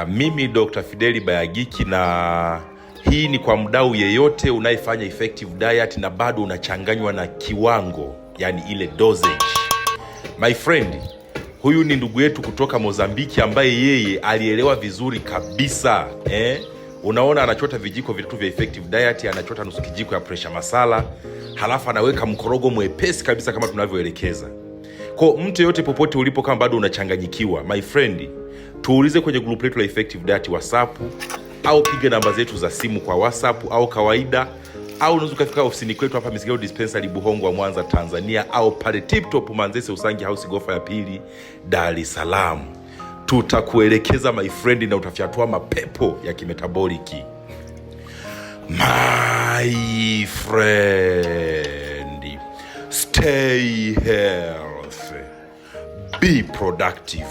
Mimi Dr. Fideli Bayagiki, na hii ni kwa mdau yeyote unayefanya effective diet na bado unachanganywa na kiwango, yani ile dosage. My friend, huyu ni ndugu yetu kutoka Mozambiki ambaye yeye alielewa vizuri kabisa, eh? Unaona, anachota vijiko vitatu vya effective diet, anachota nusu kijiko ya pressure masala, halafu anaweka mkorogo mwepesi kabisa kama tunavyoelekeza. Kwa mtu yeyote popote ulipo, kama bado unachanganyikiwa, my friend, tuulize kwenye group letu la Effective Diet WhatsApp, au piga namba zetu za simu kwa WhatsApp au kawaida, au unaweza ukafika ofisini kwetu hapa Misigaro Dispensary Buhongwa, Mwanza, Tanzania, au pale Tip Top Manzese Usangi House gofa ya pili, Dar es Salaam. Tutakuelekeza my friend, na utafyatua mapepo ya kimetaboliki my friend. Stay healthy, be productive.